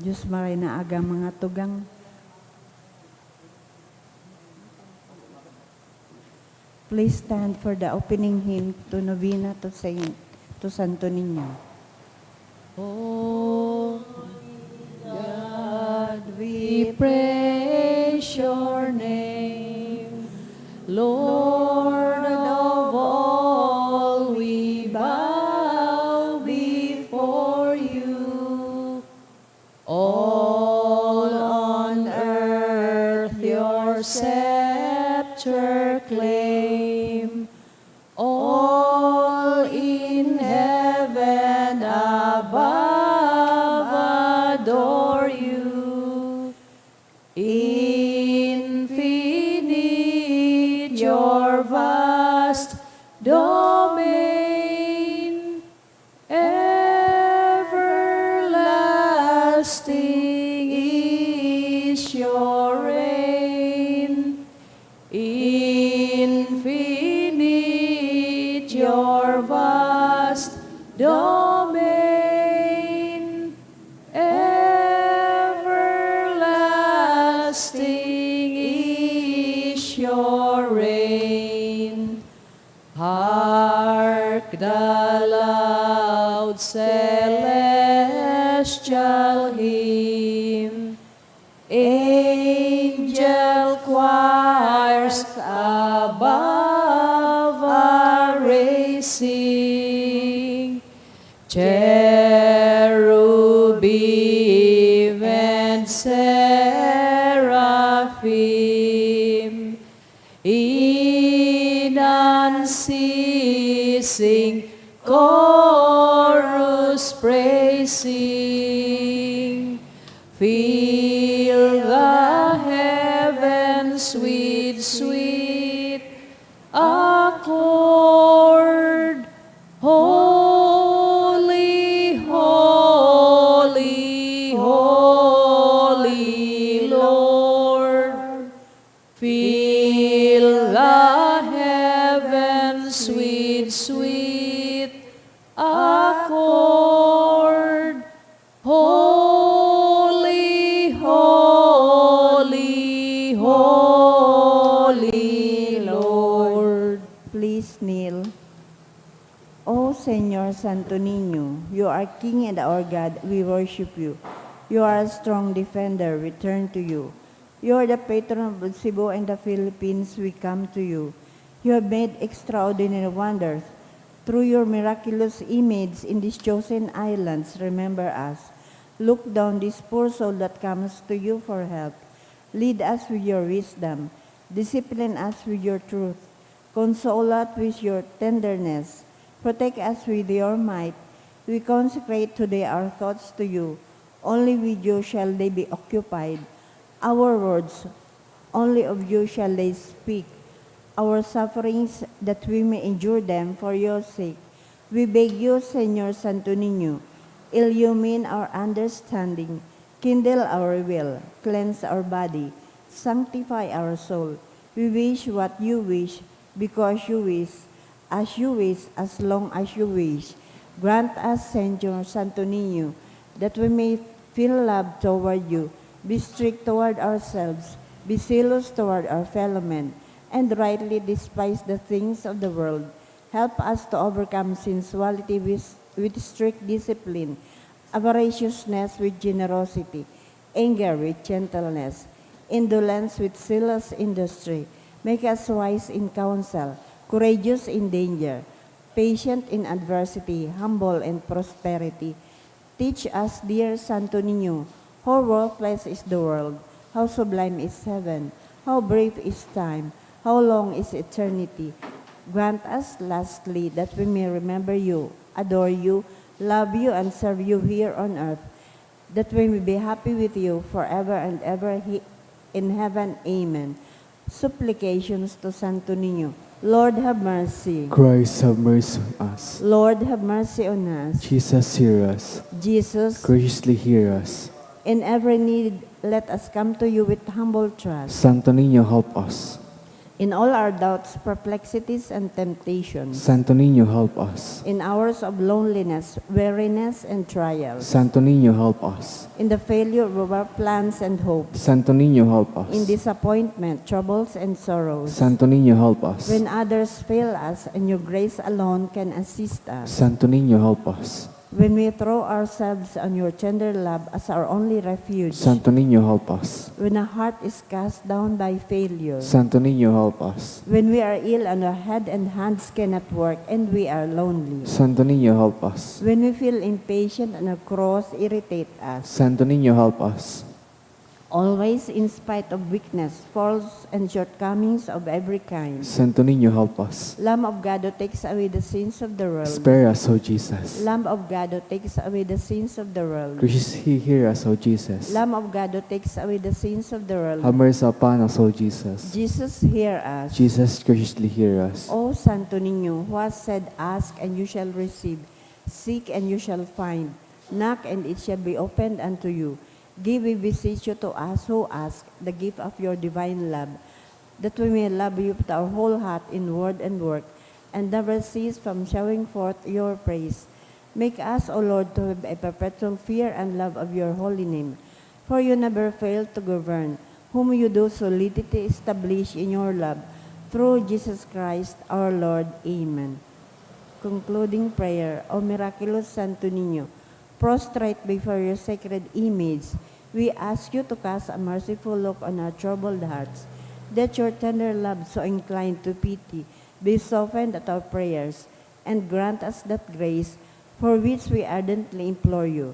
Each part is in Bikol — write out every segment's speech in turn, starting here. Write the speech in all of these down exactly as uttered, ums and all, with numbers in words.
Diyos maray na aga, mga tugang. Please stand for the opening hymn to Novena to Saint, to Santo Niño. Holy God, we praise your name. Lord of all, we bow before you. All on earth your scepter claim. All in heaven above adore you. Infinite your vast domain, everlasting is your reign. Infinite your vast domain, everlasting is your reign. Hark the loud celestial hymn, angel choirs above are raising, cherubim and seraphim, in unceasing chorus praising, fill the heavens with sweet accord. Holy, holy, holy Lord. Fill the heavens with sweet accord. Holy, holy, holy Lord. Please kneel. O Señor Santo Niño, you are King and our God, we worship you. You are a strong defender, we turn to you. You are the patron of Cebu and the Philippines, we come to you. You have made extraordinary wonders. Through your miraculous image in these chosen islands, remember us. Look down this poor soul that comes to you for help. Lead us with your wisdom. Discipline us with your truth. Console us with your tenderness. Protect us with your might. We consecrate today our thoughts to you. Only with you shall they be occupied. Our words, only of you shall they speak. Our sufferings, that we may endure them for your sake. We beg you, Señor Santo Niño, illumine our understanding, kindle our will, cleanse our body, sanctify our soul. We wish what you wish, because you wish, as you wish, as long as you wish. Grant us, Señor Santo Niño, that we may feel love toward you, be strict toward ourselves, be zealous toward our fellow men, and rightly despise the things of the world. Help us to overcome sensuality with, with strict discipline, avariciousness with generosity, anger with gentleness, indolence with zealous industry. Make us wise in counsel, courageous in danger, patient in adversity, humble in prosperity. Teach us, dear Santo Niño, how worthless is the world, how sublime is heaven, how brief is time, how long is eternity. Grant us, lastly, that we may remember you, adore you, love you, and serve you here on earth, that we may be happy with you forever and ever he-, in heaven. Amen. Supplications to Santo Niño. Lord, have mercy. Christ, have mercy on us. Lord, have mercy on us. Jesus, hear us. Jesus, graciously hear us. In every need, let us come to you with humble trust. Santo Niño, help us. In all our doubts, perplexities, and temptations. Santo Niño, help us. In hours of loneliness, weariness, and trials. Santo Niño, help us. In the failure of our plans and hopes. Santo Niño, help us. In disappointment, troubles, and sorrows. Santo Niño, help us. When others fail us and your grace alone can assist us. Santo Niño, help us. When we throw ourselves on your tender love as our only refuge. Santo Niño, help us. When a heart is cast down by failure. Santo Niño, help us. When we are ill and our head and hands cannot work and we are lonely. Santo Niño, help us. When we feel impatient and our cross irritate us. Santo Niño, help us. Always, in spite of weakness, faults, and shortcomings of every kind. Santo Niño, help us. Lamb of God who takes away the sins of the world. Spare us, O Jesus. Lamb of God who takes away the sins of the world. Graciously hear us, O Jesus. Lamb of God who takes away the sins of the world. Have mercy upon us, O Jesus. Jesus, hear us. Jesus, graciously hear us. O Santo Niño, who has said, "Ask and you shall receive, seek and you shall find, knock and it shall be opened unto you," give, we beseech you, to us who ask the gift of your divine love, that we may love you with our whole heart in word and work, and never cease from showing forth your praise. Make us, O Lord, to have a perpetual fear and love of your holy name, for you never fail to govern, whom you do solidly establish in your love, through Jesus Christ our Lord. Amen. Concluding prayer. O miraculous Santo Niño, prostrate before your sacred image, we ask you to cast a merciful look on our troubled hearts, that your tender love, so inclined to pity, be softened at our prayers, and grant us that grace for which we ardently implore you.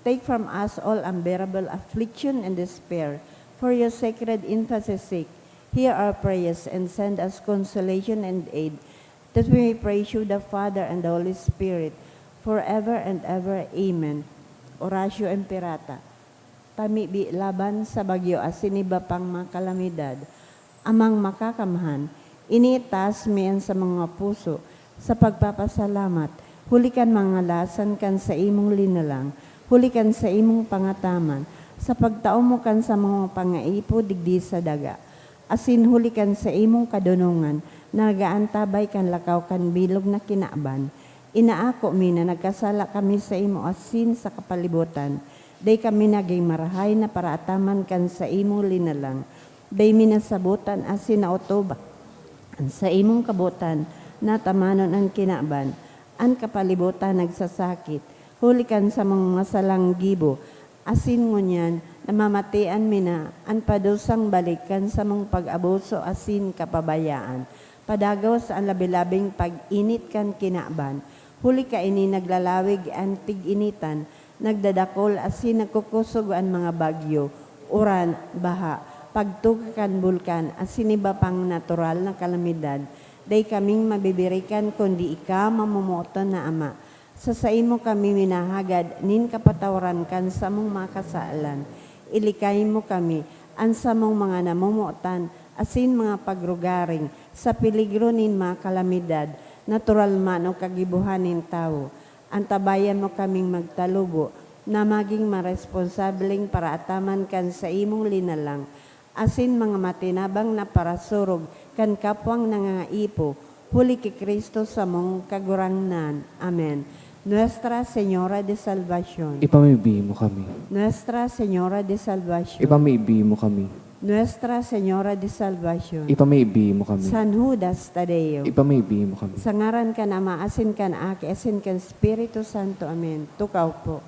Take from us all unbearable affliction and despair. For your sacred infancy's sake, hear our prayers and send us consolation and aid, that we may praise you, the Father, and the Holy Spirit, forever and ever. Amen. Oratio Imperata. Pamibi laban sa bagyo asin iba pang mga kalamidad. Amang Makakamhan, iniitaas mi an samong mga puso sa pagpapasalamat, huli kan mga ngalasan kan saimong linalang, huli kan saimong pangataman, sa pagtao mo kan samong mga pangaipo digdi sa daga, asin huli kan saimong kadonongan na nag-aantabay kan lakaw kan bilog na kinaban. Inaako mi na nagkasala kami saimo asin sa kapalibotan. Dai kami nagin marahay na paraataman kan saimong linalang. Dai mi nasabotan asin naotoban an saimong kabotan na atamanon an kinaban. An kapalibotan nagsasakit, huli kan samong masalang gibo, asin ngunyan namamatean mi na an padusang balik kan samong pag-abuso asin kapabayaan. Padagos an labi-labing pag-init kan kinaban. Huli kaini naglalawig an tig-initan, nagdadakol asin nagkukosog an mga bagyo, uran, baha, pagtuga kan bulkan, asin iba pang natural na kalamidad. Dai kaming mabibirikan kundi ika, mamomoton na Ama. Sa saimo kami minahagad nin kapatawaran kan samong mga kasalan. Ilikay mo kami, an samong mga namomotan, asin mga pagrugaring, sa peligro nin mga kalamidad, natural man o kagibohan nin tawo. Antabayan mo kaming magtalubo na magin maresponsableng paraataman kan saimong linalang, asin mga matinabang na parasurog kan kapwang nangangaipo, huli ki Cristo samong Kagurangnan. Amen. Nuestra Señora de Salvacion. Ipamibi mo kami. Nuestra Señora de Salvacion. Ipamibi mo kami. Nuestra Señora de Salvacion. Ipamibi mo kami. San Judas Tadeo. Ipamibi mo kami. Sa ngaran kan Ama, asin kan Aki, asin kan Espiritu Santo. Amen. Tukaw po.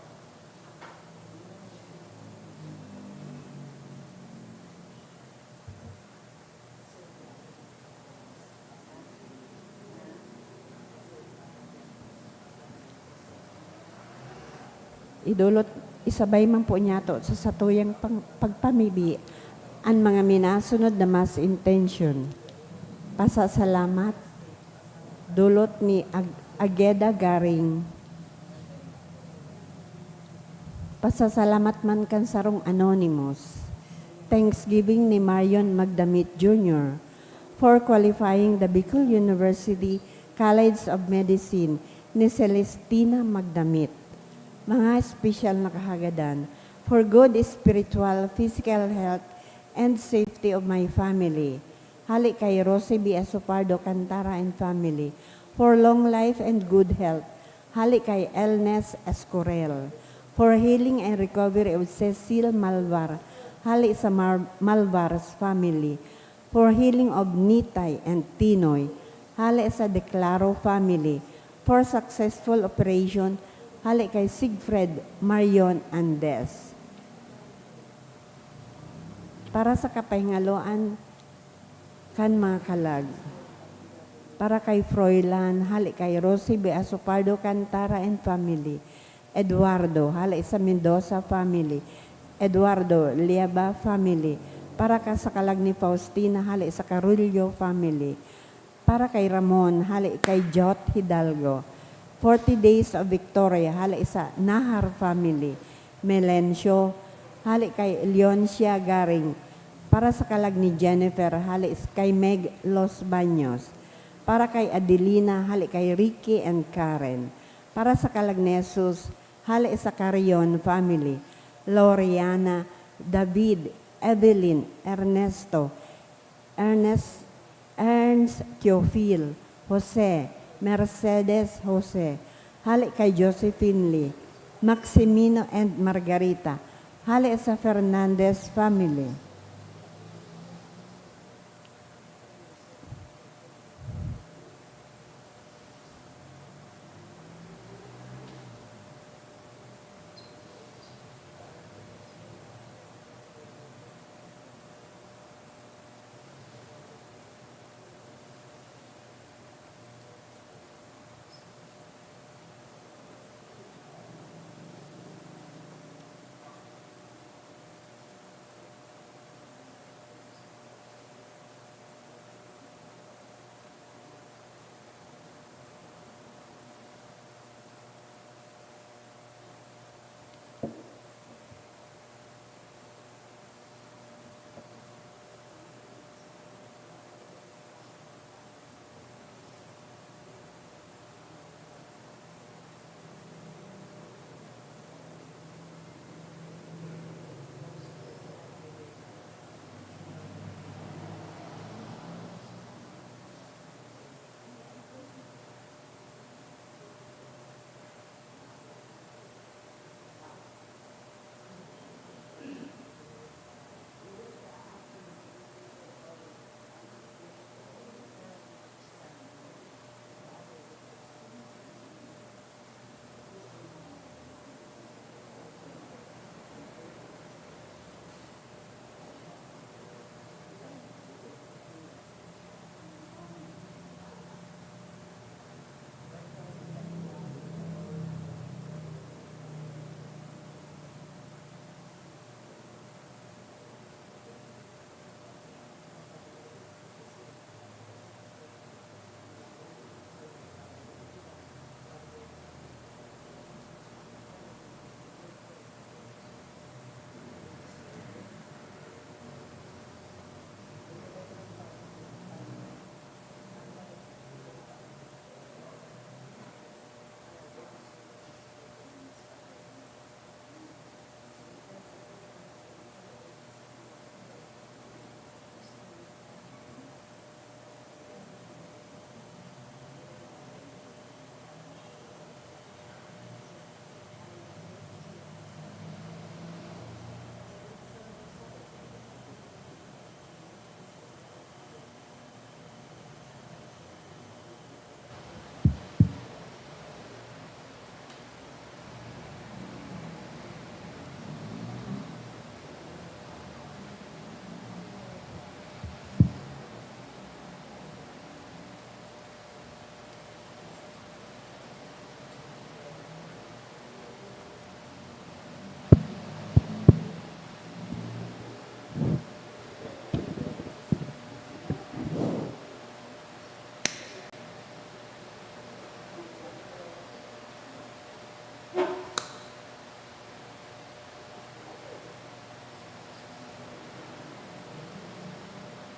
Idolot, isabay man po niyato sa satuyang pang-, pagpamibi an mga minasunod na mass intention. Pasasalamat. Dulot ni Ag-, Ageda Garing. Pasasalamat man kan sarong anonymous. Thanksgiving ni Marion Magdamit Junior for qualifying the Bicol University College of Medicine ni Celestina Magdamit. Mga espesyal na kahagadan for good spiritual, physical health, and safety of my family. hale kay Rosie B. Asopardo Cantara and family, for long life and good health, hale kay Elnes Escurel, for healing and recovery of Cecil Malvar, hale sa Mar-, Malvar's family, for healing of Nitay and Tinoy, hale sa De Claro family, for successful operation, hale kay Siegfried Marion Andes. Para sa kapahingaloan kan mga kalag. Para kay Froilan, hale kay Rosie B. Asopardo Cantara and family. Eduardo, hale sa Mendoza family. Eduardo Liaba family. Para ka sa kalag ni Faustina, hale sa Carullo family. Para kay Ramon, hale kay Jot Hidalgo. Forty Days of Victoria, hale sa Nahar family. Melencio, hale kay Leoncia Garing. Para sa kalag ni Jennifer, hale s-, kay Meg Los Baños. Para kay Adelina, hale kay Ricky and Karen. Para sa kalag ni Jesus, hale sa Carrion family. Loriana, David, Evelyn, Ernesto, Ernest, Ernst Theophil, Jose, Mercedes Jose, hale kay Josephine Lee, Maximino and Margarita, hale sa Fernandez family.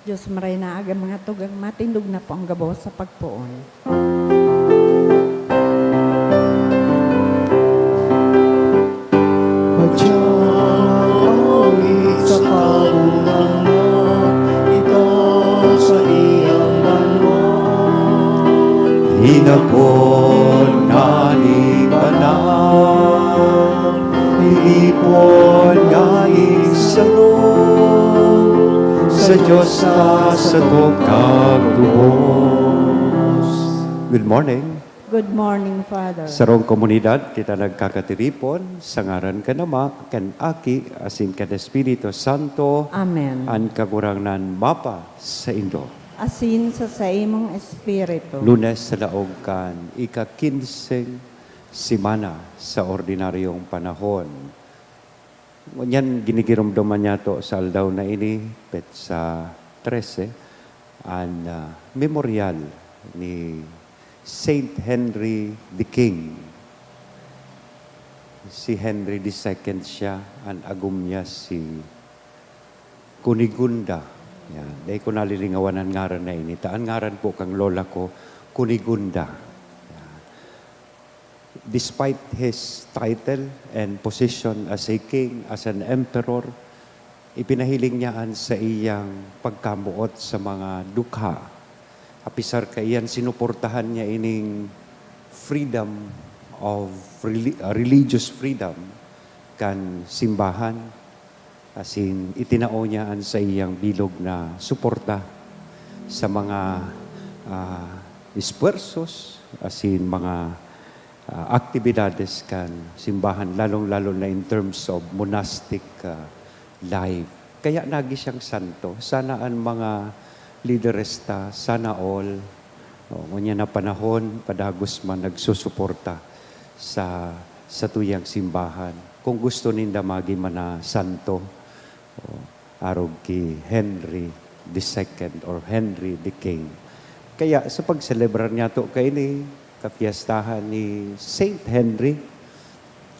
Diyos maray na aga, mga tugang, matindog na po ang gabos sa pagpoon. Madyang awit sa pagmamahal, ito sa Inapod nganing banal, inipon nganing saro, sa Diyos ta satong kagubos. Good morning. Good morning, Father. Sarong komunidad, kita nagkakatiripon sa ngaran kan Ama, kan Aki, asin kan Espiritu Santo. Amen. An Kagurangnan mapa saindo. Asin sa saimong espiritu. Lunes sa laog kan ika-kinseng semana sa ordinaryong panahon. Ngunyan, ginigiromdoman niyato sa aldaw na ini, petsa trese, an, ah, memoryal ni Saint Henry the King. Si Henry the Second siya, an agom niya si Cunegonde. Yan. Dai ko nalilingawan an ngaran na ini. Ta an ngaran po kan lola ko, Cunegonde. Yan. Despite his title and position as a king, as an emperor, ipinahiling niya an saiyang pagkamoot sa mga dukha. Apisar kaiyan, sinuportahan niya ining freedom of reli-, ah, religious freedom kan simbahan. Asin itinao niya an saiyang bilog na suporta sa mga, ah, esfuerzos asin mga, ah, aktibidades kan simbahan, lalong-lalo na in terms of monastic, ah, life. Kaya nagi siyang santo. Sana an mga lideres ta, sana all, o, ngunyan na panahon, padagos man nagsusuporta sa satuyang simbahan. Kung gusto ninda magi man na santo, o, arog ki Henry the Second or Henry the King. Kaya sa pagselebrar niyato kaini, kapiyastahan ni Saint Henry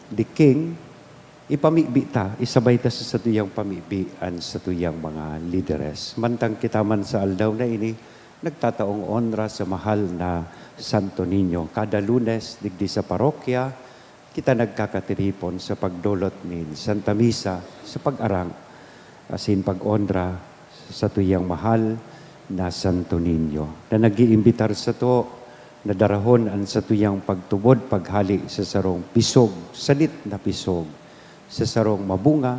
the King, ipamibi ta, isabay ta sa satuyang pamibi an satuyang mga lideres. Mantang kita man sa aldaw na ini, nagtataong onra sa mahal na Santo Niño. Kada Lunes, digdi sa parokya, kita nagkakatiripon sa pagdolot nin Santa Misa sa pag-arang asin pag-onra sa satuyang mahal na Santo Niño, na nag-iimbitar sato na darahon an satuyang pagtubod paghale sa sarong pisog, sadit na pisog, sa sarong mabunga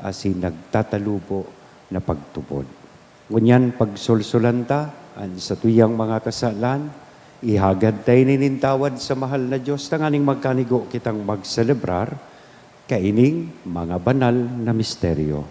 asin nagtatalubo na pagtubod. Ngunyan, pagsolsolan ta an satuyang mga kasalan, ihagad ta ini nin tawad sa mahal na Dios, tanganing magkanigo kitang magselebrar kaining mga banal na misteryo.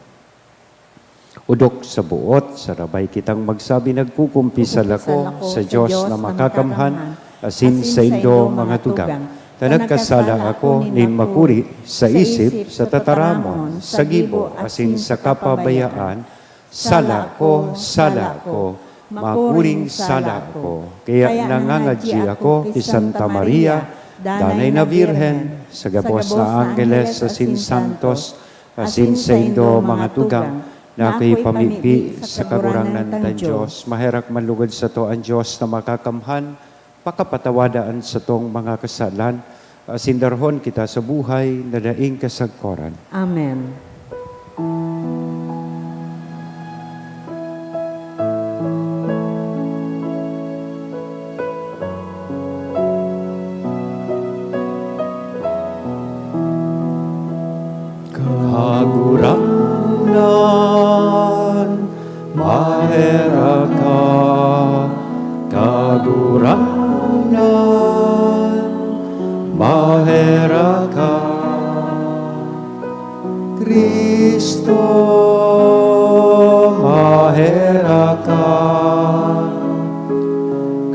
Odok sa buot, sarabay kitang magsabi, "Nagkukumpisal ako sa Dios na makakamhan, asin saindo, mga tugang, ta nagkasala ako nin makuri sa isip, sa tataramon, sa gibo, asin sa kapabayaan. Sala ko, sala ko, makuring sala ko. Kaya nangangadyi ako ki Santa Maria, Danay na Birhen, sa gabos na angheles asin santos, asin saindo, mga tugang, na akoy pamibi sa Kagurangnan tang Dios." Maherak man lugod sato an Dios na makakamhan, pakapatawada an satong mga kasalan, asin darahon kita sa buhay na daing kasagkoran. Amen. Kagurangnan, maherak ka. Kagurangnan, maherak ka. Cristo, maherak ka.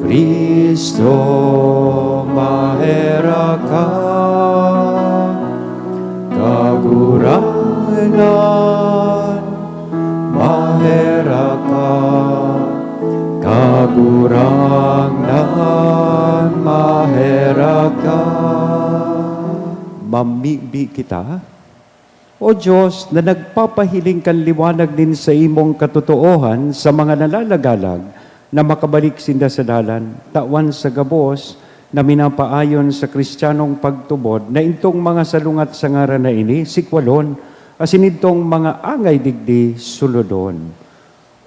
Cristo, maherak ka. Kagurangnan, maherak ka. Kagurangnan, maherak ka. Mamibi kita. O Dios, na nagpapahiling kan liwanag nin saimong katotoohan sa mga nalalagalag na makabalik sinda sa dalan, tawan sa gabos na minapaayon sa Kristiyanong pagtubod na intong mga salungat sa ngaran na ini, sikwalon, asin idtong mga angay digdi, sulodon.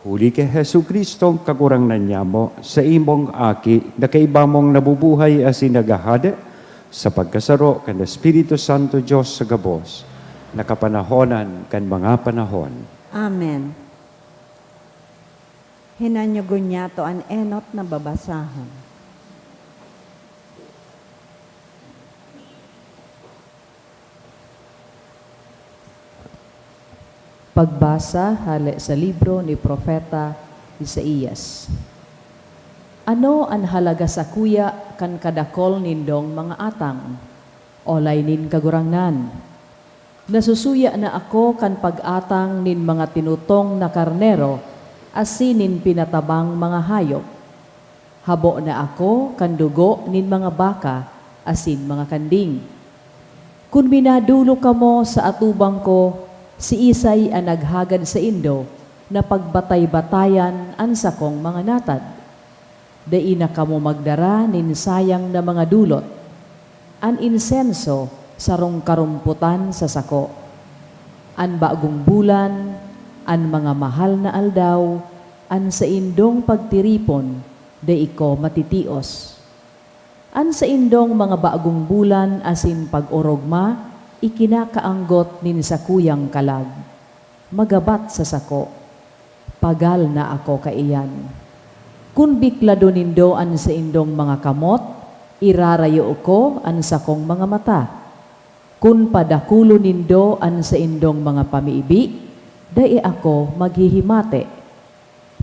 Huli ki Jesu-Cristo, Kagurangnan nyamo, sa imong Aki, na kaiba mong nabubuhay asin naghahade, sa pagkasaro kan Espiritu Santo, Dios sa gabos, na kapanahonan kan mga panahon. Amen. Hinanyogon niyato an enot na babasahon. Pagbasa hale sa libro ni Propeta Isaias. Ano an halaga sakuya kan kadakol nindong mga atang, olay nin Kagurangnan? Nasusuya na ako kan pag-atang nin mga tinutong na karnero asin nin pinatabang mga hayop. Habo na ako kan dugo nin mga baka asin mga kanding. Kun minadolok kamo sa atubang ko, siisay an naghagad saindo na pagbatay-batayan an sakong mga natad? Dai na kamo magdara nin sayang na mga dolot. An insenso sarong karompotan sa sako. An bagong bulan, an mga mahal na aldaw, an saindong pagtiripon, dai ko matitios. An saindong mga bagong bulan asin pag-orogma ikinakaanggot nin sakuyang kalag, magabat sa sako. Pagal na ako kaiyan. Kun bikladon nindo an saindong mga kamot, irarayo ko an sakong mga mata. Kun padakulon nindo an saindong mga pamibi, dai ako maghihimate.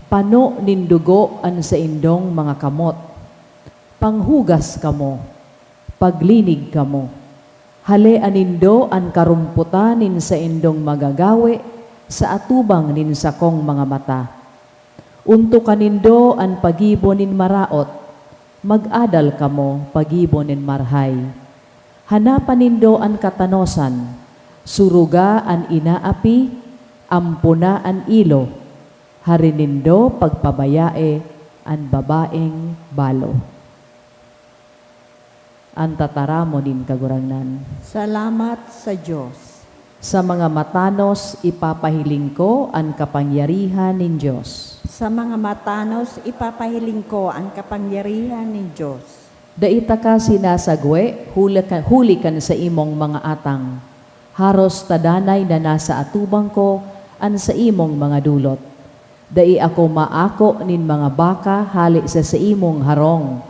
Pano nin dugo an saindong mga kamot. Panghugas kamo, paglinig kamo. Halea nindo an karompotan nin saindong magagawe sa atubang nin sakong mga mata. Ontokan nindo an paggibo nin maraot, mag-adal kamo paggibo nin marahay. Hanapan nindo an katanosan, suruga an inaapi, ampona an ilo, hari nindo pagpabayae an babaeng balo. An tataramon nin Kagurangnan. Salamat sa Dios. Sa mga matanos, ipapahiling ko an kapangyarihan nin Dios. Sa mga matanos, ipapahiling ko an kapangyarihan nin Dios. Dai taka sinasagwe huli ka, huli kan saimong mga atang. Haros ta danay na nasa atubang ko an saimong mga dolot. Dai ako maako nin mga baka hale sa saimong harong,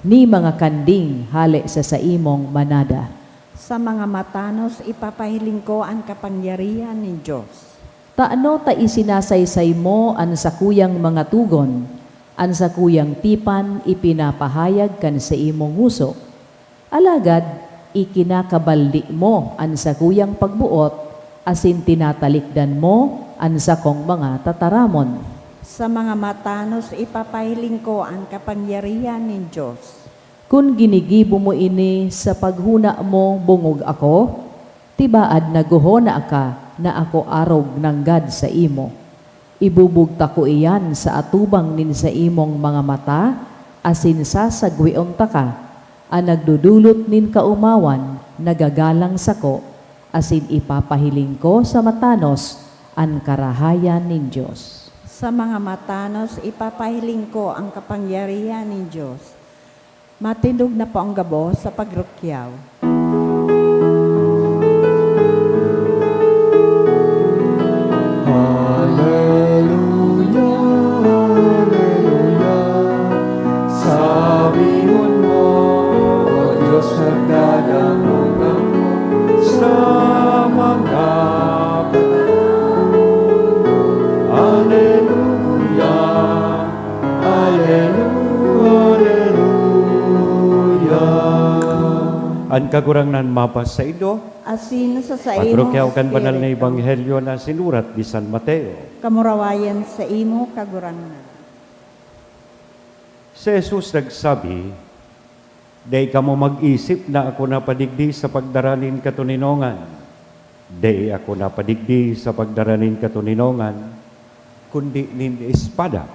ni mga kanding hale sa saimong manada. Sa mga matanos ipapahiling ko an kapangyarihan nin Dios. Tano ta isinasaysay mo an sakuyang mga togon, an sakuyang tipan ipinapahayag kan saimong ngoso? Alagad ikinakabaldi mo an sakuyang pagboot asin tinatalikdan mo an sakong mga tataramon. Sa mga matanos ipapahiling ko an kapangyarihan nin Dios. Kun ginigibo mo ini sa paghona mo bongog ako, tibaad naghohona ka na ako arog nanggad saimo. Ibubugtak ko iyan sa atubang nin saimong mga mata, asin sasagweon taka. An nagdodolot nin kaomawan nagagalang sako, asin ipapahiling ko sa matanos an karahayan nin Dios. Sa mga matanos ipapahiling ko an kapangyarihan nin Dios. Matindog na po ang gabos sa pagrukyaw. Haleluya, haleluya. Sabihon mo, O Dios, nagdadangog ako sa mga patay. Haleluya. Haleluya, haleluya. An Kagurangnan mapasaindo. Asin sa saimo. Pagrukyaw kan banal na espiritu. Ebanghelyo na sinurat ni San Mateo. Kamurawayan saimo, Kagurangnan. Si Jesus nagsabi, "Dai kamo mag-isip na ako napadigdi sa pagdara nin katoninongan. Dai ako napadigdi sa pagdara nin katoninongan, kundi nin espada.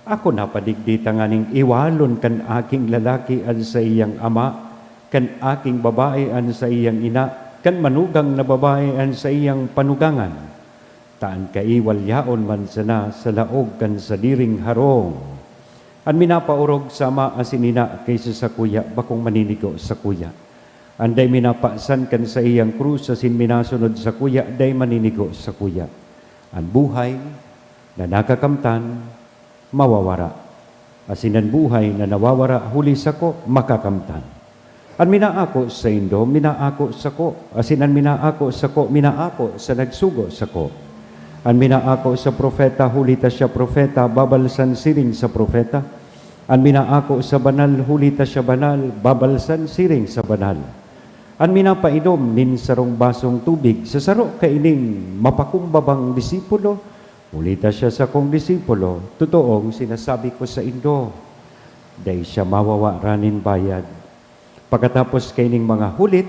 Ako napadigdi tanganing iwalon kan aking lalaki an saiyang ama, kan aking babae an saiyang ina, kan manugang na babae an saiyang panugangan." Ta an kaiwal yaon man sana sa laog kan sadiring harong. An minapaorog sa ama asin ina kay sa sakuya bakong maninigo sakuya. An dai minapasan kan saiyang krus asin minasunod sakuya dai maninigo sakuya. An buhay na nakakamtan mawawara. Asin an buhay na nawawara huli sako makakamtan. An minaako saindo, minaako sako, asin an minaako sako, minaako sa nagsugo sako. An minaako sa propeta, huli ta siya propeta, babalsan siring sa propeta. An minaako sa banal, huli ta siya banal, babalsan siring sa banal. An minapainom nin sarong basong tubig sa saro kaining mapakumbabang disipulo, huli ta siya sakong disipulo, totoong sinasabi ko saindo, dai siya mawawaran nin bayad. Pakatapos kaining mga hulit,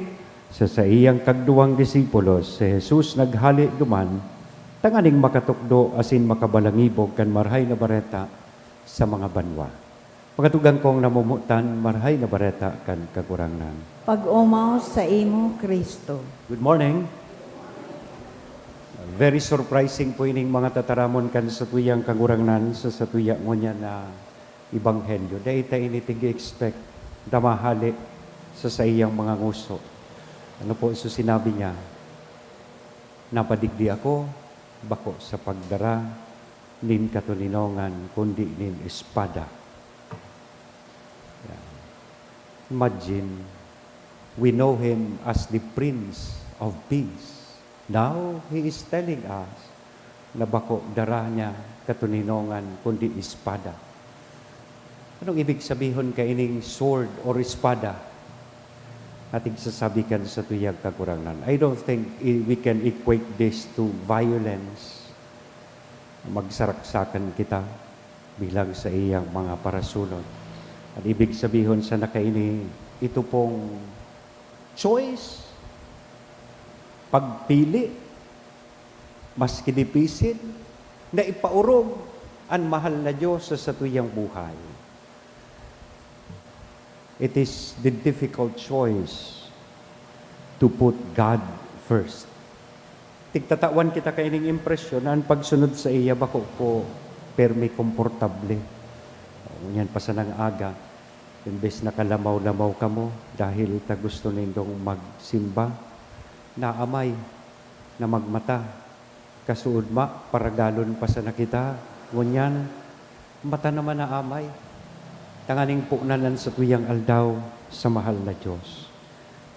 sa saiyang kagduwang disipulo, si Jesus naghale duman tanganing makatukdo asin makabalangibog kan Marahay na Bareta sa mga banwa. Mga tugang kong namomotan, Marahay na Bareta kan Kagurangnan. Pag-omaw saimo, Cristo. Good morning. Very surprising po ining mga tataramon kan satuyang Kagurangnan sa satuya ngunyan na ebanghelyo. Dai ta ini tig-expect na mahale sa saiyang mga ngoso. Ano po so sinabi niya? "Napadigdi ako, bako sa pagdara nin katoninongan, kundi nin espada." Yan. Imagine, we know him as the Prince of Peace. Now, he is telling us na bako dara niya katoninongan kundi espada. Anong ibig sabihon kaining sword or espada? Ating sasabi kan satuyang Kagurangnan. I don't think i-, we can equate this to violence. Magsaraksakan kita bilang saiyang mga parasunod. An ibig sabihon sana kaini, ito pong choice, pagpili, maski dipisil, na ipaorog an mahal na Diyos sa satuyang buhay. It is the difficult choice to put God first. Tigtatawan kita kaining impresyon na an pagsunod saiya bako po permi komportable. Ngunyan pa sanang aga, imbes na kalamaw-lamaw kamo dahil ta gusto nindong magsimba, naamay na magmata. Kasuodma, paragalon pa sana kita, ngunyan, mata naman na amay, tanganing punan an satuyang aldaw sa mahal na Diyos.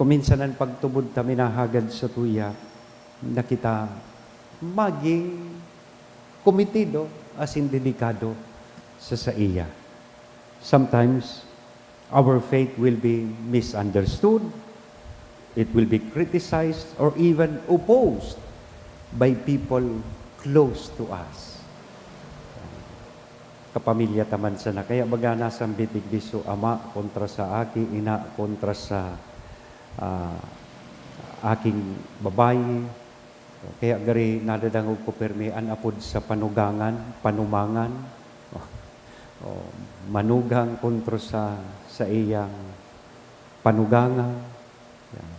Kuminsan an pagtubod ta minahagad satuya na kita magin kometido asin dedikado sa saiya. Sometimes, our faith will be misunderstood, it will be criticized, or even opposed by people close to us. Kapamilya ta man sana. Kaya baga nasambit digdi so ama kontra sa aki, ina kontra sa, ah, aking babayi, Kaya gari nadadangog ko pirmi an apod sa panugangan, panumangan, o, o manugang kontra sa, sa iyang panugangan. Yan.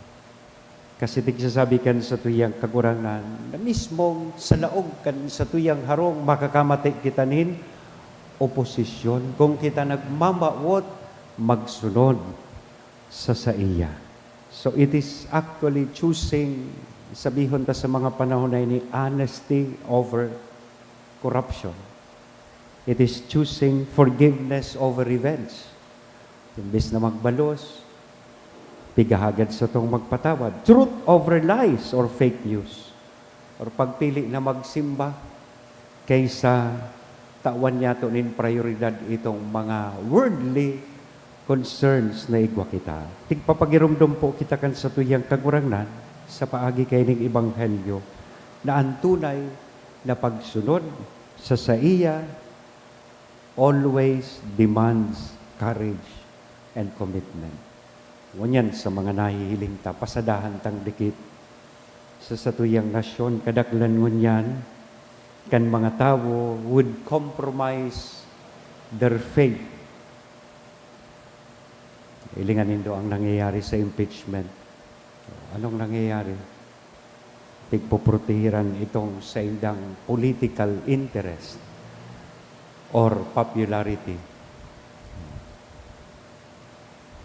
Kasi tigsasabi kan satuyang Kagurangnan, na mismong sa laog kan satuyang harong makakamati kita nin oposisyon kung kita nagmamawot magsunod sa saiya. So, it is actually choosing, sabihon ta sa mga panahon na ini, honesty over corruption. It is choosing forgiveness over revenge. Imbes na magbalos, pigahagad satong magpatawad. Truth over lies or fake news. Or pagpili na magsimba kaysa tawan niyato nin prayoridad itong mga worldly concerns na igwa kita. Tigpapagiromdom po kita kan satuyang Kagurangnan sa paagi kaining ebanghelyo na an tunay na pagsunod sa saiya always demands courage and commitment. Ngunyan sa mga nahihiling ta, pasadahan tang dikit sa satuyang nasyon, kadaklan ngunyan kan mga tawo would compromise their faith. Hilingan nindo ang nangyayari sa impeachment. Anong nangyayari? Pigpoprotehiran itong saindang political interest or popularity.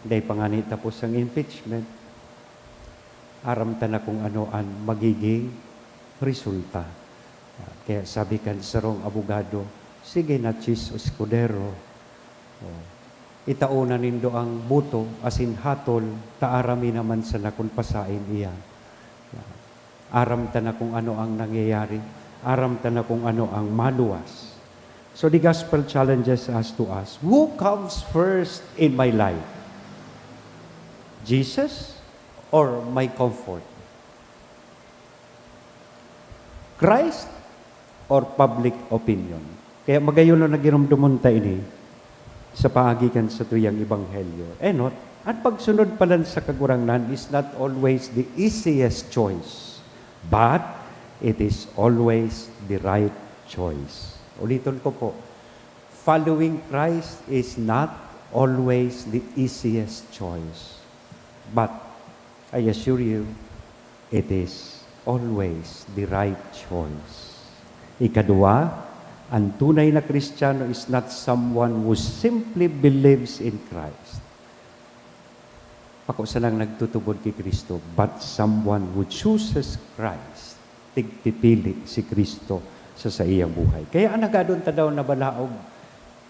Dai pa ngani tapos ang impeachment, aram ta na kung ano an magiging resulta. Kaya sabi kan sarong abogado, "Sige na, Chiz Escudero. Oh, itauna nindo ang boto asin hatol, ta aram mi naman sana kun pasaen iyan." Aram ta na kung ano ang nangyayari. Aram ta na kung ano ang maluwas. So the gospel challenges us to ask, "Who comes first in my life? Jesus or my comfort? Christ or public opinion?" Kaya magayon na ginumduman ta ini sa paagi kan satuyang ebanghelyo. Enot, an pagsunod palan sa Kagurangnan is not always the easiest choice, but it is always the right choice. Uliton ko po, following Christ is not always the easiest choice, but I assure you, it is always the right choice. Ikadua, an tunay na Kristiyano is not someone who simply believes in Christ. Bako sanang nagtutubod ki Cristo, but someone who chooses Christ. Tigpipili si Cristo sa saiyang buhay. Kaya an nagadon ta daw na balaog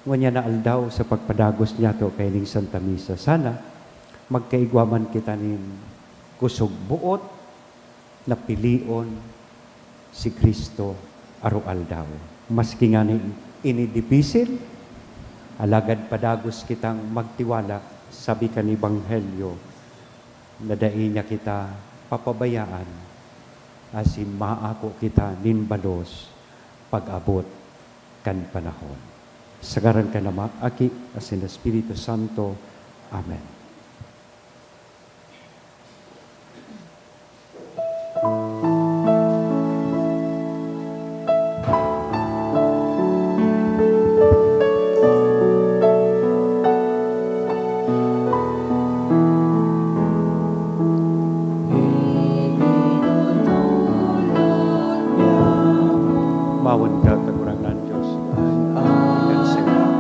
ngunyan na aldaw sa pagpadagos niyato kaining Santa Misa, sana magkaigwa man kita nin kusog boot na pilion si Cristo aroaldaw. Maski ngani ini dipisil, alagad padagos kitang magtiwala, sabi kan Ebanghelyo, na dai niya kita papabayaan, asin maako kita nin balos pag-abot kan panahon. Sa ngaran kan Ama, Aki, asin Espiritu Santo. Amen. Mawan ka, Kagurangnan Dios. Kan Señor,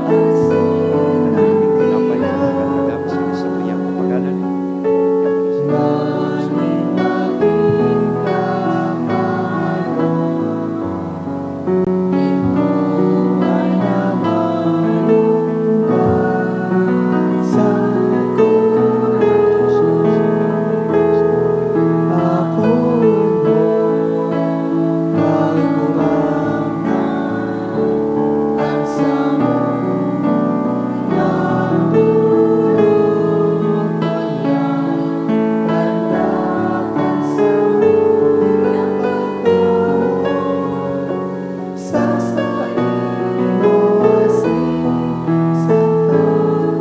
tinapay na nagkagab sa saiyang kapagalan.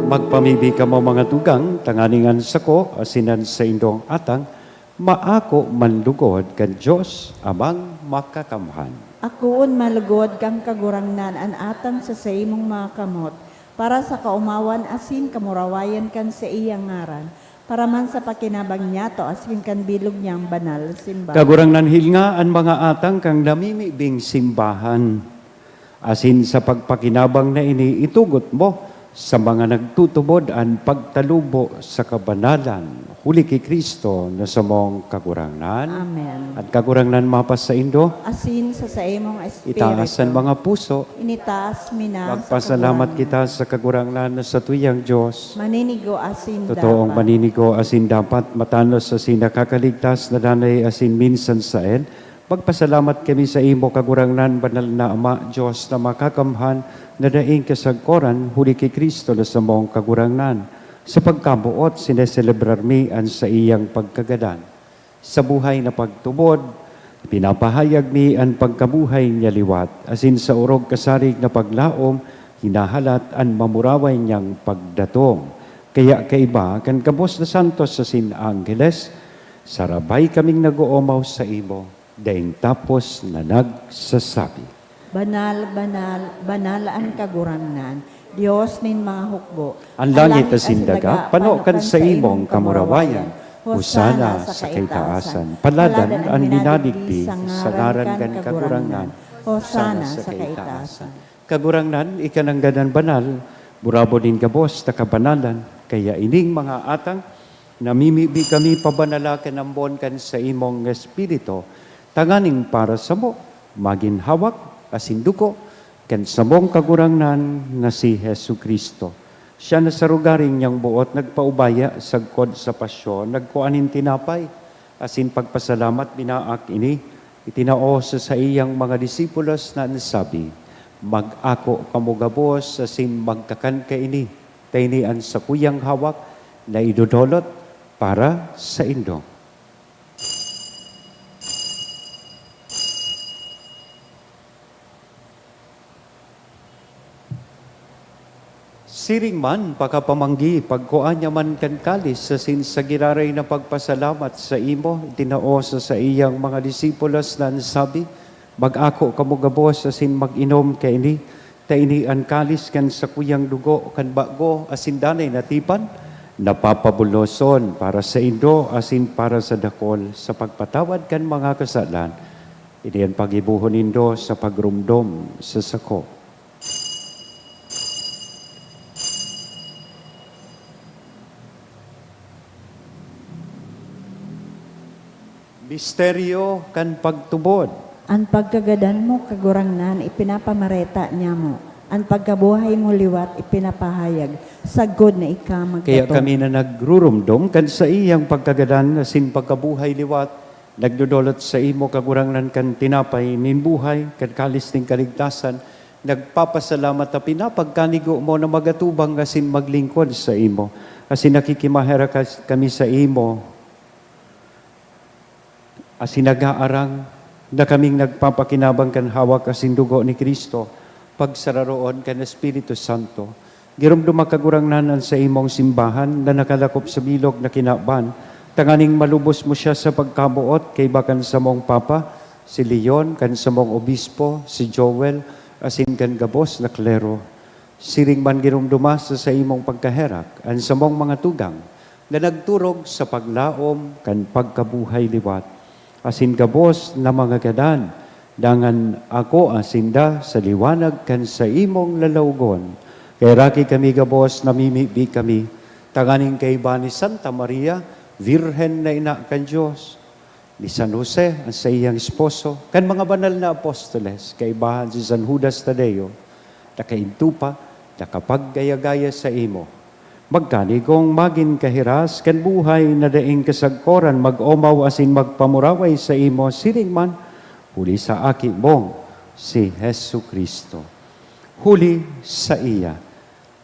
Magpamibi kamo, mga tugang, tanganing an sako asin an saindong atang maako man lugod kan Dios Amang Makakamhan. Akoon man lugod kan Kagurangnan an atang sa saimong mga kamot, para sa kaomawan asin kamurawayan kan saiyang ngaran, para man sa pakinabang niyato asin kan bilog niyang banal na simbahan. Kagurangnan, hilnga an mga atang kan namimibing simbahan, asin sa pagpakinabang na ini itugot mo sa mga nagtutubod an pagtalubo sa kabanalan, huli ki Cristo na samong Kagurangnan. Amen. An Kagurangnan mapasaindo. Asin sa saimong espiritu. Itaas an mga puso. Initaas mi na sa Kagurangnan. Magpasalamat kita sa Kagurangnan na satuyang Dios. Maninigo asin dapat. Totoong maninigo asin dapat, matanos asin nakakaligtas na danay asin minsan saen. Magpasalamat kami saimo, Kagurangnan, Banal na Ama, Dios na Makakamhan, na daing kasagkoran, huli ki Cristo na samong Kagurangnan. Sa pagkaboot, sineselebrar mi an saiyang pagkagadan. Sa buhay na pagtubod, pinapahayag mi an pagkabuhay niya liwat, asin sa orog kasarig na paglaom, hinahalat an mamuraway niyang pagdatong. Kaya kaiba kan gabos na santos asin angheles, sarabay kaming nag-oomaw saimo, daing tapos na nagsasabi, "Banal, banal, banal an Kagurangnan, Dios nin mga hukbo. An langit asin daga, pano kan saimong kamurawayan. Hosana sa kaitaasan. Paladan an minadigdi sa ngaran kan Kagurangnan. Hosana sa kaitaasan. Kagurangnan, ika nanggad an banal, burabod nin gabos na kabanalan. Kaya ining mga atang, namimibi kami pabanala kan ambon kan saimong Espiritu, tanganing para samo, magin hawak asin dugo kan samong Kagurangnan na si Jesu-Cristo. Siya na sa rogaring niyang boot nagpaubaya sagkod sa pasyon, nagkua nin tinapay, asin pagpasalamat binaak ini, itinao sa saiyang mga disipulos na nagsabi, "Mag-ako kamo gabos asin magkakan kaini, ta ini an sakuyang hawak na idodolot para saindo." Siring man, pakapamanggi, pagkua niya man kan kalis asin sa giraray na pagpasalamat saimo, itinao sa saiyang mga disipulos na nagsabi, "Mag-ako kamo gabos asin mag-inom kaini, ta ini an kalis kan sakuyang dugo kan bago asin danay na tipan, na papabuloson para saindo asin para sa dakol sa pagpatawad kan mga kasalan. Ini an paggibohon nindo sa pagromdom sa sako." Misteryo kan pagtubod. An pagkagadan mo, Kagurangnan, ipinapamareta niamo. An pagkabuhay mo liwat ipinapahayag, sagkod na ika magdatong. Kaya kami na nagrurumdom kan saiyang pagkagadan asin pagkabuhay liwat, nagdodolot saimo, Kagurangnan, kan tinapay nin buhay, kan kalis nin kaligtasan, nagpapasalamat ta pinapagkanigo mo na magatubang asin maglingkod saimo. Asin nakikimaherak kami saimo, asin nag-aarang na kaming nagpapakinabang kan hawak asin dugo ni Cristo, pagsararoon kan Espiritu Santo. Giromdoma, Kagurangnan, an saimong simbahan na nakalakop sa bilog na kinaban, tanganing malubos mo siya sa pagkaboot kaiba kan samong Papa, si Leon, kan samong Obispo, si Joel, asin kan gabos na klero. Siring man giromdoma sa saimong pagkaherak an samong mga tugang na nagturog sa paglaom kan pagkabuhay liwat, asin gabos na mga gadan, dangan akoa sinda sa liwanag kan saimong lalawgon. Kaya raki kami gabos, namimibi kami, tanganing kaiba ni Santa Maria, Birhen na Ina kan Dios, ni San Jose, an saiyang esposo, kan mga banal na apostoles, kaibahan si San Judas Tadeo, nakaintupa, nakapaggaya-gaya saimo. Magkanigong magin kahiras kan buhay na daing kasagkoran, mag-omaw asin magpamuraway saimo, siring man, huli sa Aki mong si Jesu-Cristo. Huli saiya,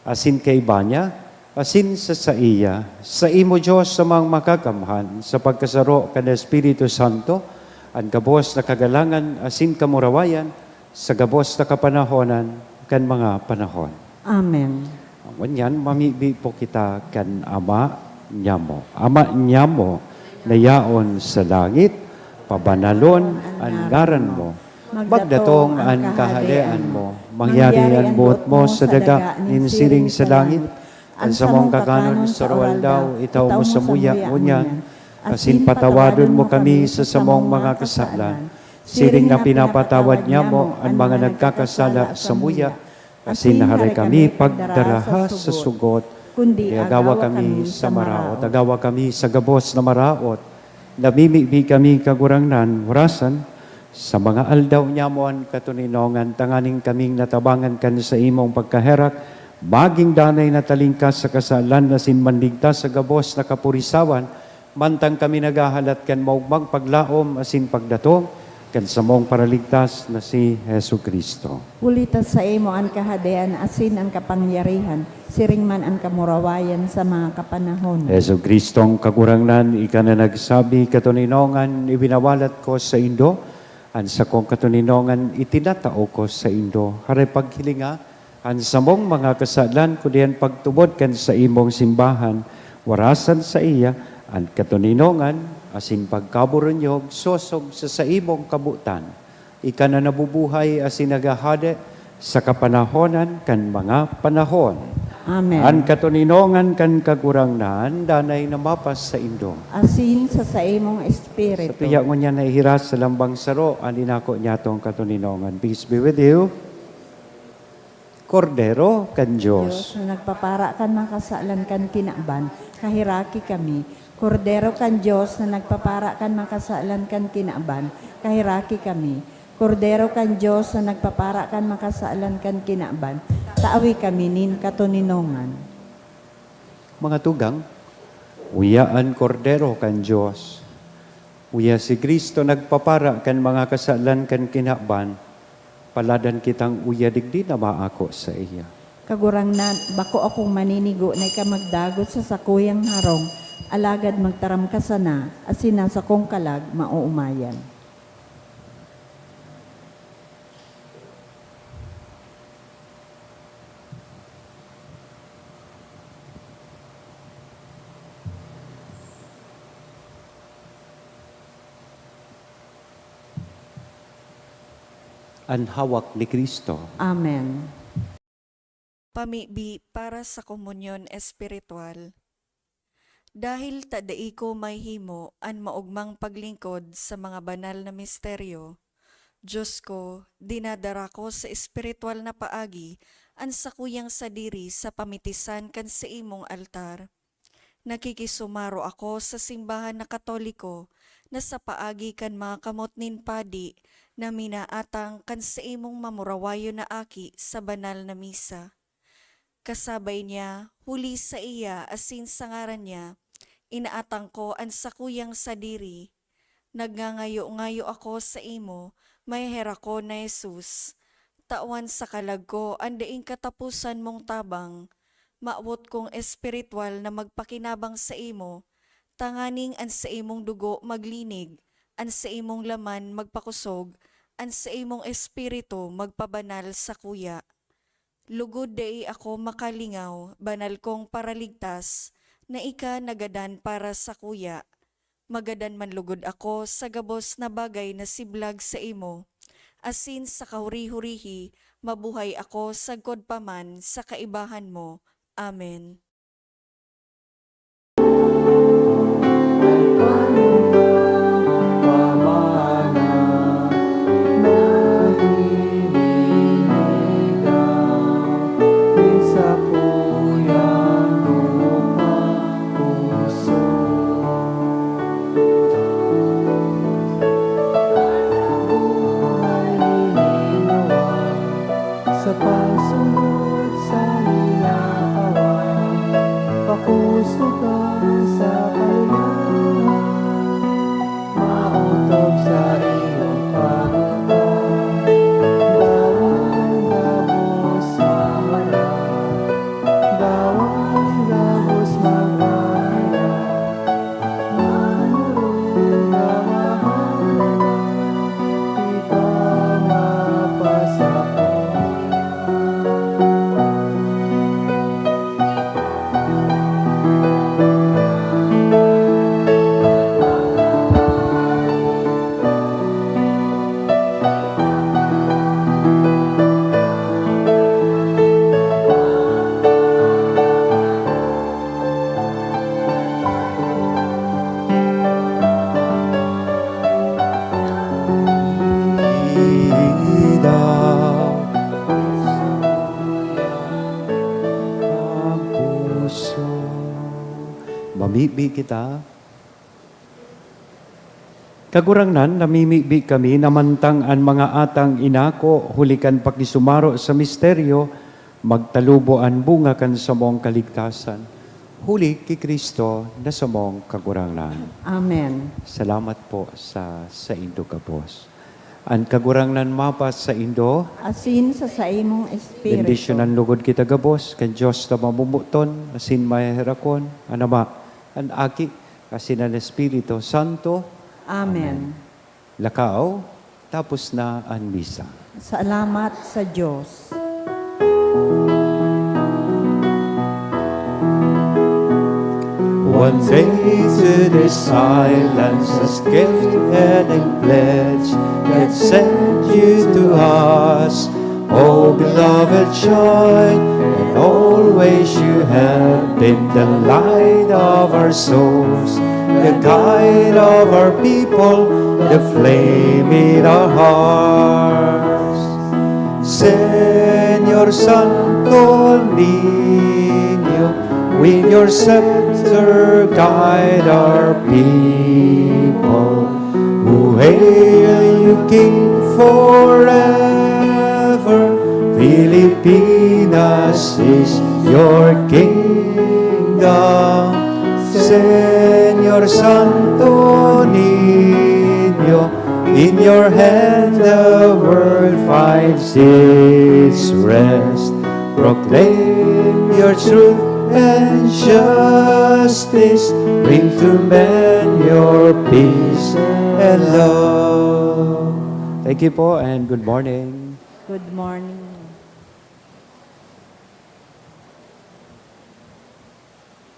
asin kaiba niya, asin sa saiya, saimo, Dios, sa mga makakamhan, sa pagkasaro kan Espiritu Santo, an gabos na kagalangan asin kamurawayan, sa gabos na kapanahonan kan mga panahon. Amen. Ngunyan, mamibi po kita kan Ama niyamo. Ama niyamo na yaon sa langit, pabanalon an ngaran mo. Magdatong an kahadean mo. Mangyari an boot mo sa daga nin siring sa langit. An samong kakanon sa aroaldaw, itao mo samuya ngunyan, asin patawadon mo kami sa samong mga kasalan, siring na pinapatawad niamo an mga nagkakasala samuya, asin hare kami pagdaraha sa sugot, kundi agawa kami sa maraot. Agawa kami sa gabos na maraot. Namimibi kami, Kagurangnan, orasan, sa mga aldaw niamo an katoninongan, tanganing kaming natabangan kan saimong pagkaherak, magin danay na talingkas sa kasalan asin manligtas sa gabos na kapurisawan, mantang kami naghahalat kan maogmang paglaom asin pagdatong kan samong Paraligtas na si Jesu-Cristo. Huli ta saimo an kahadean asin an kapangyarihan, siring man an kamurawayan sa mga kapanahon. Jesu-Cristong Kagurangnan, ika na nagsabi, "Katoninongan, ibinawalat ko saindo, an sakong katoninongan, itinatao ko saindo." Hare paghilinga, an samong mga kasalan, kundi an pagtubod kan saimong simbahan, warasan saiya an katoninongan asin pagkaburunyog sosog sa saimong kabotan. Ika na nabubuhay asin naghahade sa kapanahonan kan mga panahon. Amen. An katoninongan kan Kagurangnan danay na mapas saindo. Asin sa saimong espiritu. Sa piya ngunyan nahihiras sa lambang saro an inako nyatong katoninongan. Peace be with you. Kordero kan Dios. Dios na nagpapara kan mga kasalan kan kinaban, kaheraki kami. Kordero kan Dios na nagpapara kan mga kasalan kan kinaban, kaheraki kami. Kordero kan Dios na nagpapara kan mga kasalan kan kinaban, tawi kami nin katoninongan. Mga tugang, uya an Kordero kan Dios. Uya si Cristo nagpapara kan mga kasalan kan kinaban. Paladan kitang uya digdi na maako saiya. Kagurangnan, bako akong maninigo na ika magdagot sa sakuyang harong, alagad magtaram ka sana, asin an sakong kalag maoomayan. An hawak ni Cristo. Amen. Pamibi para sa komunyon espiritual. Dahil ta dai ko mahimo an maogmang paglingkod sa mga banal na misteryo, Diyos ko, dinadara ko sa espiritual na paagi an sakuyang sadiri sa pamitisan kan saimong altar. Nakikisumaro ako sa simbahan na Katoliko na sa paagi kan mga kamot nin padi na minaatang kan saimong mamurawayon na aki sa banal na misa. Kasabay niya, huli saiya asin sa ngaran niya, inaatang ko an sakuyang sadiri. Nagngangayo-ngayo ako saimo, maheherakon na Jesus. Tawan sa kalag ko an daing kataposan mong tabang. Mawot kong espiritual na magpakinabang saimo, tanganing an saimong dugo maglinig, an saimong laman magpakosog, an saimong espiritu magpabanal sakuya. Lugod dai ako makalingaw, banal kong Paraligtas, na ika nagadan para sakuya. Magadan man lugod ako sa gabos na bagay na siblag saimo, asin sa kahuri-hurihi mabuhay ako sagkod pa man sa kaibahan mo. Amen. Sa pagsunod sa hinaaway, pakusog ka sa kaligayahan, maotob sa iyong pagkakan. Daway gabos magmara, daway gabos magmara. Mamibi kita. Kagurangnan, namimibi kami na mantang an mga atang inako huli kan pakisumaro sa misteryo, magtalubo an bunga kan samong kaligtasan. Huli ki Cristo na samong Kagurangnan. Amen. Salamat po sa saindo gabos. An Kagurangnan mapa saindo. Asin sa saimong espiritu. Bendisyonan lugod kita gabos kan Dios na mamomoton asin maheherakon, an Ama, an Aki, asin an Espiritu Santo. Amen. Amen. Lakaw, tapos na an misa. Salamat sa Dios. One day to this silence has given pledge that sent you to us, O beloved child, and Always you have been the light of our souls, the guide of our people, the flame in our hearts. Señor Santo Niño, with your scepter guide our people. Who hail you, King, forever. Filipinas is your kingdom. Señor Santo Niño, in your hand the world finds its rest. Proclaim your truth and justice. Bring to men your peace and love. Thank you po and good morning. Good morning.